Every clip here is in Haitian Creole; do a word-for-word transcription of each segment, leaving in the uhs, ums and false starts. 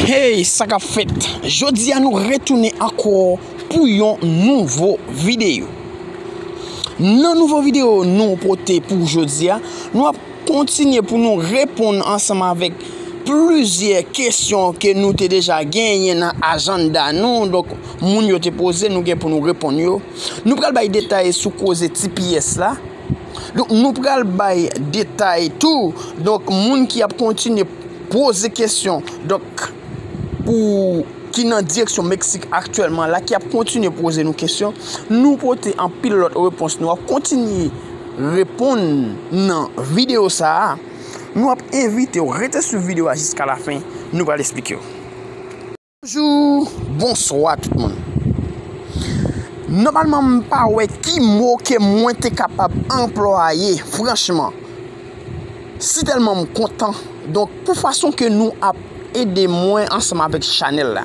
Hey, sa k ap fèt? Jodi a nou retounen ankò pou yon nouvo videyo. Nan nouvo videyo nou pote pou jodi a, nou ap kontinye pou nou reponn ansanm avèk plizyè kesyon ke nou te deja genyen nan ajanda nou. Donk, moun yo te poze, nou gen pou nou reponn yo. Nou pral bay detay sou koze T P S la. Donk, nou pral bay detay tou. Donk, moun ki ap kontinye poze kesyon, donk, pou, ki nan direksyon Meksik aktyèlman la, ki ap kontinye poze nou kesyon, nou pote anpil lòt repons. Nou ap kontinye reponn nan videyo sa a. Nou ap envite w rete swiv videyo a jiska lafen. Nou pral esplike w. Bonjou, bonswa tout moun. Nòmalman, m pa wè ki mo ke mwen te kapab anplwaye, franchman. Sitèlman m kontan. Donk, pou fason ke nou ap ede mwen ansanm avèk chanèl la.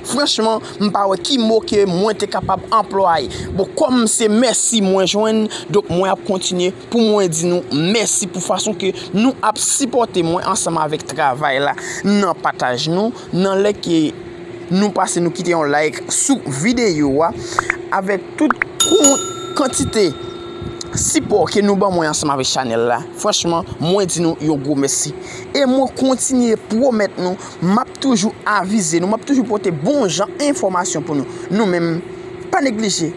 Franchman, m pa wè ki mo ke mwen te kapab anplwaye. Bon, kòm se mèsi mwen jwenn, donk mwen ap kontinye pou mwen di nou mèsi pou fason ke nou ap sipòte mwen ansanm avèk travay la, nan pataj nou, nan lè ke nou pase nou kite yon like sou videyo a, avèk tout kon-, kantite sipò ke nou ban mwen ansanm avèk chanèl la. Franchman, mwen di nou yon gwo mèsi. E mwen kontinye pwomèt nou, m ap toujou avize nou, m ap toujou pote bon jan enfòmasyon pou nou. Nou menm, pa neglije.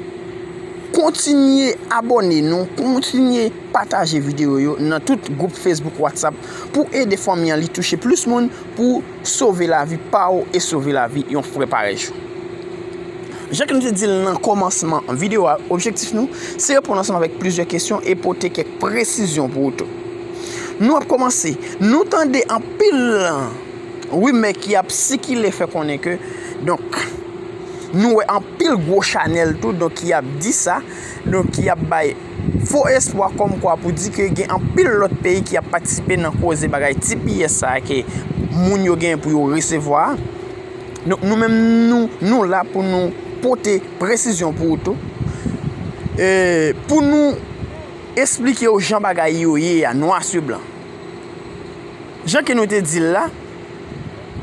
Kontinye abòne nou, kontinye pataje videyo yo nan tout gwoup Facebook, WhatsApp, pou ede fanmi an li touche plis moun, pou sove lavi pa w e sove lavi yon frè parèy ou. Jan ke nou te di l nan kòmansman videyo a, objektif nou, se reponn ansanm avèk plizyè kesyon e pote kèk presizyon pou ou tou. Nou ap kòmanse. Nou tande anpil rimè ki ap sikile fè konnen ke, donk, nou wè anpil gwo chanèl tou, donk, ki ap di sa, donk, ki ap bay fo espwa kòmkwa pou di ke gen anpil lòt peyi ki ap patisipe nan koze bagay T P S sa a ke moun yo gen pou yo resevwa. Donk, nou menm, nou, nou la pou nou pote presizyon pou ou tou. E, pou nou esplike w jan bagay yo ye a, nwa sou blan. Jan ke nou te di l la,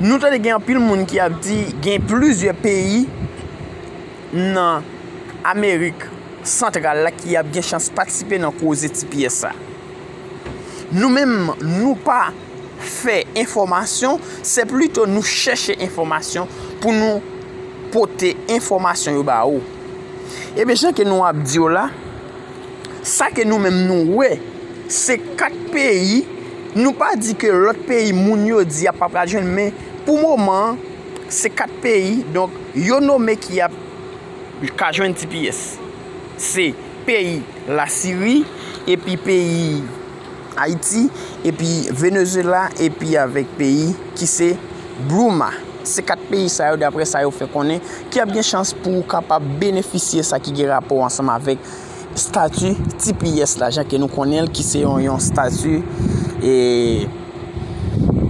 nou tande gen anpil moun ki ap di gen plizyè peyi nan Amerik Santral la ki ap gen chans patisipe nan koze T P S sa. Nou menm, nou pa fè enfòmasyon, se plito nou chèche enfòmasyon pou nou pote enfòmasyon yo ba ou. Ebyen, jan ke nou ap di w la, sa ke nou menm nou wè, se kat peyi, nou pa di ke lòt peyi moun yo di a pa pral jwenn, men pou moman an, se kat peyi, donk, yo nome ki ap ka jwenn T P S. Se peyi Lasiri, epi peyi Ayiti, epi Venezuela, epi avèk peyi ki se Bluma. Se kat peyi sa yo, daprè sa yo fè konnen, ki ap gen chans pou kapab benefisye sa ki gen rapò ansanm avèk stati T P S la, jan ke nou konnen l, ki se yon, yon stati, e,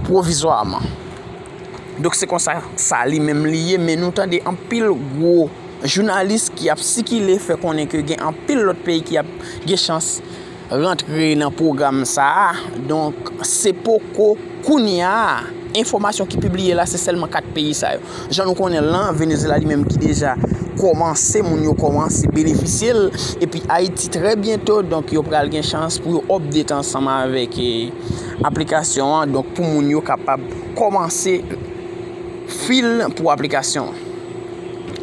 pwovizwaman. Donk, se konsa sa li menm li ye, men nou tande anpil gwo jounalis ki ap sikile fè konnen ke gen anpil lòt peyi ki ap gen chans rantre nan pwogram sa a. Donk, se poko kounye a. Enfòmasyon ki pibliye la, se sèlman kat peyi sa yo. Jan nou konnen l lan, Venezuela li menm ki deja kòmanse, moun yo kòmanse benefisye l, epi Ayiti trè byento, donk yo pral gen chans pou yo update ansanm avèk, e, aplikasyon an, donk pou moun yo kapab kòmanse fil pou aplikasyon an.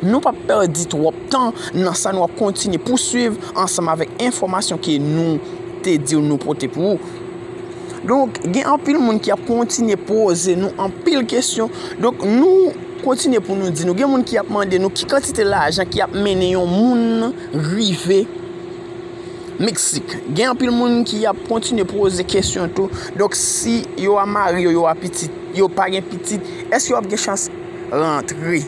Nou p ap pèdi twòp tan nan sa, nou ap kontinye pouswiv ansanm avèk enfòmasyon ke nou te di w nou pote pou ou. Donk, gen anpil moun ki ap kontinye poze nou anpil kesyon. Donk, nou kontinye pou nou di nou. Gen moun ki ap mande nou ki kantite lajan ki ap mennen yon moun rive Meksik. Gen anpil moun ki ap kontinye poze kesyon tou. Donk, si yo a mari yo, yo a pitit, yo pa gen pitit, èske yo ap gen chans rantre?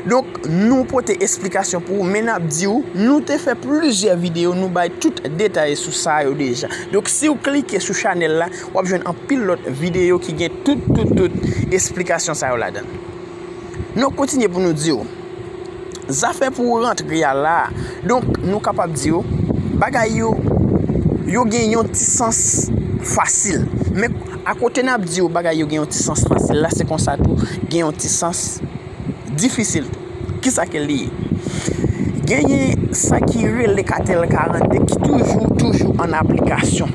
Donk, nou pote esplikasyon pou ou, men n ap di w, nou te fè plizyè videyo, nou bay tout detay sou sa yo deja. Donk, si w klike sou chanèl la, w ap jwenn anpil lòt videyo ki gen tout, tout, tout esplikasyon sa yo ladan l. Nou kontinye pou nou di w, zafè pou w rantre a la, donk, nou kapab di w, bagay yo, yo gen yon ti sans fasil. Men Akote n ap di w bagay yo gen yon ti sans fasil la, se konsa tou gen yon ti sans difisil tou. Kisa ke li ye? Genyen sa ki rele katèl karannde ki toujou, toujou an aplikasyon.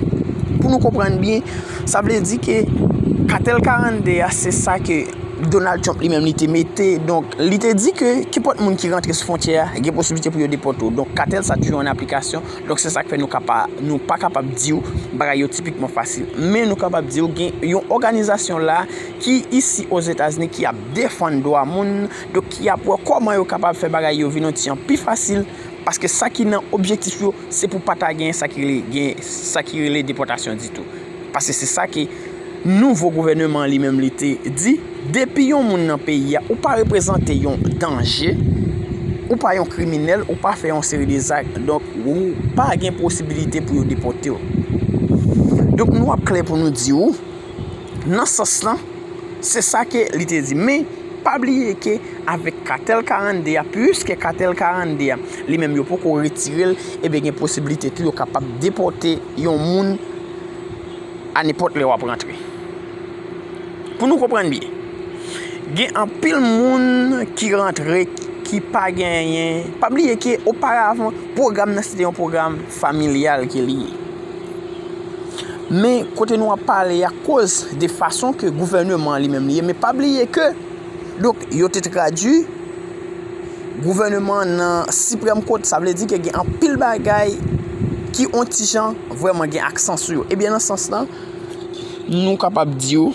Pou nou konprann byen, sa vle di ke katèl karannde a, se sa ke Donald Trump li menm li te mete. Donk, li te di ke kenpòt moun ki rantre sou fwontyè a, gen posiblite pou yo depòte w. Donk, katèl sa toujou an aplikasyon. Donk, se sa k fè nou kapa-, nou pa kapab di w bagay yo tipikman fasil. Men nou kapab di w gen yon òganizasyon la ki isi Ozetazini ki ap defann dwa moun, donk ki ap wè kòman yo kapab fè bagay yo vin yon ti jan pi fasil, paske sa ki nan objektif yo, se pou pa ta gen sa ki rele, gen sa ki rele depòtasyon ditou. Paske se sa ke nouvo gouvèneman an li menm li te di, depi yon moun nan peyi a, ou pa reprezante yon danje, ou pa yon kriminèl, ou pa fè yon seri de zak, donk ou pa gen posibilite pou yo depòte w. Donk nou ap klè pou nou di w, nan sans lan, se sa ke li te di. Men, pa bliye ke avèk katèl karannde a, piske katèl karannde a, li menm yo poko retire l, ebyen gen posiblite tou yo kapab depòte yon moun a nenpòt lè w ap rantre. Pou nou konprann byen, gen anpil moun ki rantre ki pa genyen. Pa bliye ke oparavan, pwogram nan se te yon pwogram familyal ke li ye. Men kote nou ap pale a, koz de fason ke gouvèneman an li menm li ye, men pa bliye ke, donk, yo te tradui gouvèneman an nan Supreme Court, sa vle di ke gen anpil bagay ki on ti jan vrèman gen aksan sou yo. Ebyen, nan sans lan, nou kapab di w,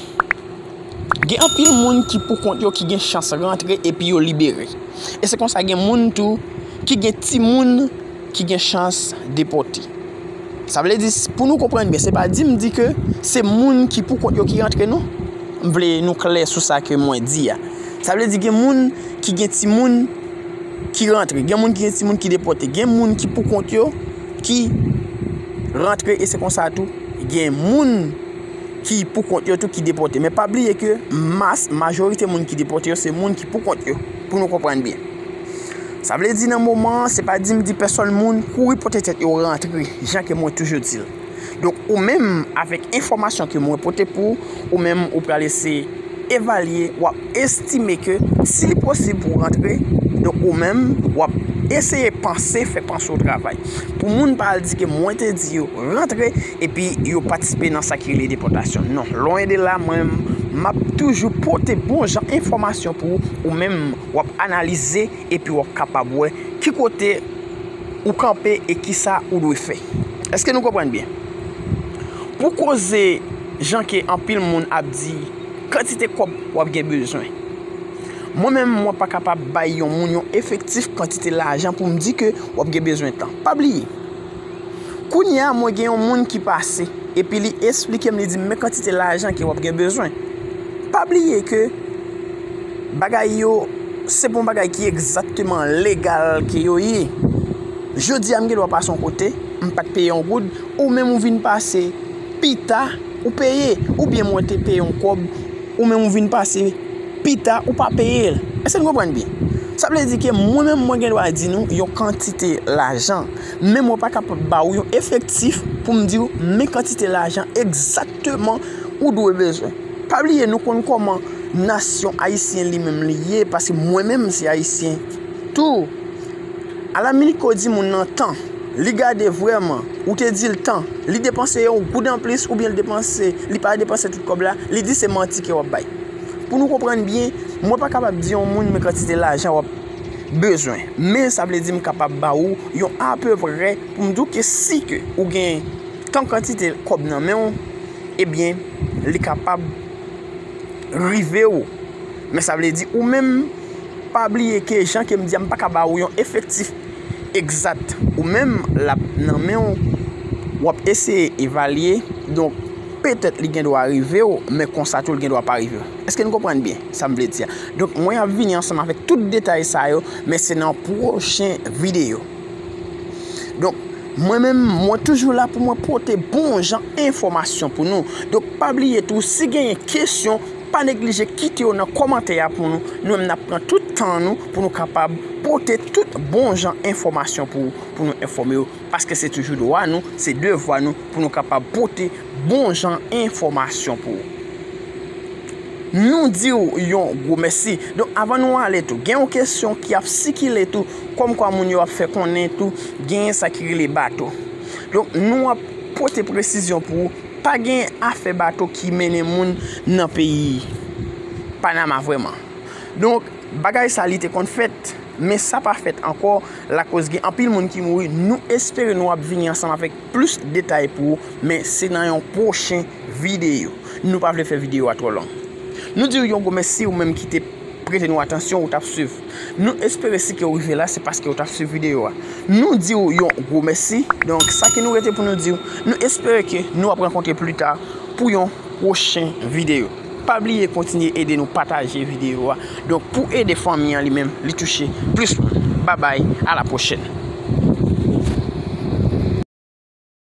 gen anpil moun ki pou kont yo ki gen chans rantre epi yo libere. E se konsa gen moun tou ki gen timoun ki gen chans depòte. Sa vle di, pou nou konprann byen, se pa di m di ke se moun ki pou kont yo ki rantre, non. M vle nou klè sou sa ke mwen di a. Sa vle di gen moun ki gen timoun ki rantre, gen moun ki gen timoun ki depòte, gen moun ki pou kont yo ki rantre, e se konsa tou gen moun ki pou kont yo tou ki depòte. Men pa bliye ke mas, majorite moun ki depòte yo, se moun ki pou kont yo, pou nou konprann byen. Sa vle di nan moman an, se pa di m di pèsòn moun kouri pote tèt yo rantre, jan ke mwen toujou di l. Donk, ou menm, avèk enfòmasyon ke mwen pote pou ou, ou menm, ou pral eseye evalye, w ap estime ke si li posib pou w rantre, donk, ou menm, w ap eseye panse, fè panse w travay. Pou moun pa al di ke mwen te di yo rantre, epi yo patisipe nan sa ki rele depòtasyon. Non, lwen de la, mwen, m ap toujou pote bon jan enfòmasyon pou ou, ou menm, w ap analize, epi w ap kapab wè ki kote ou kanpe e kisa ou dwe fè. Èske nou konprann byen? Pou koze jan ke anpil moun ap di kantite kòb w ap gen bezwen. Mwen menm, mwen pa kapab bay yon moun yon efektif kantite lajan pou m di ke w ap gen bezwen tan. Pa bliye. Kounye a, mwen gen yon moun ki pase, epi li esplike m, li di m, men kantite lajan ke w ap gen bezwen. Pa bliye ke bagay yo, se pa yon bagay ki egzakteman legal ke yo ye. Jodi a, m gen dwa pase yon kote, m pa t peye yon goud, ou menm ou vin pase, pita, ou peye, oubyen mwen te peye yon kòb, ou menm ou vin pase, pita, ou pa peye l. Èske nou konprann byen? Sa vle di ke mwen menm, mwen gen dwa di nou yon kantite lajan, men mwen pa kapab ba ou yon efektif pou m di w, men kantite lajan egzakteman ou dwe bezwen. Pa bliye, nou konn kòman nasyon ayisyen li menm li ye, paske mwen menm se ayisyen tou. Alaminit ke w di moun nan tan, li gade vrèman, ou te di l tan, li depanse yon goud anplis oubyen li depanse, li pa depanse tout kòb la, li di se manti ke w ap bay. Pou nou konprann byen, mwen pa kapab di yon moun men kantite lajan w ap bezwen. Men sa vle di m kapab ba ou yon apeprè pou m di w ke si ke ou gen tan kantite kòb nan men w, ebyen, li kapab rive w. Men sa vle di ou menm, pa bliye ke jan ke m di a, m pa ka ba ou yon efektif egzat. Ou menm, l ap nan men w, w ap eseye evalye. Donk, petèt li gen dwa rive w, men konsa tou li gen dwa pa rive w. Èske nou konprann byen sa m vle di a? Donk, mwen ap vini ansanm avèk tout detay sa yo, men se nan pwochen videyo. Donk, mwen menm, mwen toujou la pou mwen pote bon jan enfòmasyon pou nou. Donk, pa bliye tou, si genyen kesyon, pa neglije kite yo nan kòmantè a pou nou. Nou menm, n ap pran tout tan nou pou nou kapab pote tout bon jan enfòmasyon pou, pou nou enfòme yo. Paske se toujou dwa nou, se devwa nou pou nou kapab pote bon jan enfòmasyon pou ou. Nou di w yon gwo mèsi. Donk, avan nou ale tou, gen yon kesyon ki ap sikile tou, kòmkwa moun yo ap fè konnen tou, genyen sa ki rele bato. Donk, nou ap pote presizyon pou ou, pa gen afè bato ki mennen moun nan peyi Panama vrèman. Donk, bagay sa li te konn fèt, men sa pa fèt ankò, lakoz gen anpil moun ki mouri. Nou espere nou ap vini ansanm avèk plis detay pou ou, men se nan yon pwochen videyo. Nou pa vle fè videyo a twò long. Nou di w yon gwo mèsi ou menm ki te prete nou atansyon, ou t ap swiv. Nou espere si ke w rive la, se paske w t ap swiv videyo a. Nou di w yon gwo mèsi. Donk, sa ke nou rete pou nou di w, nou espere ke nou ap rankontre pli ta pou yon pwochen videyo. Pa bliye kontinye ede nou pataje videyo a. Donk, pou ede fanmi an li menm, li touche plis moun. Babay, a la pwochèn.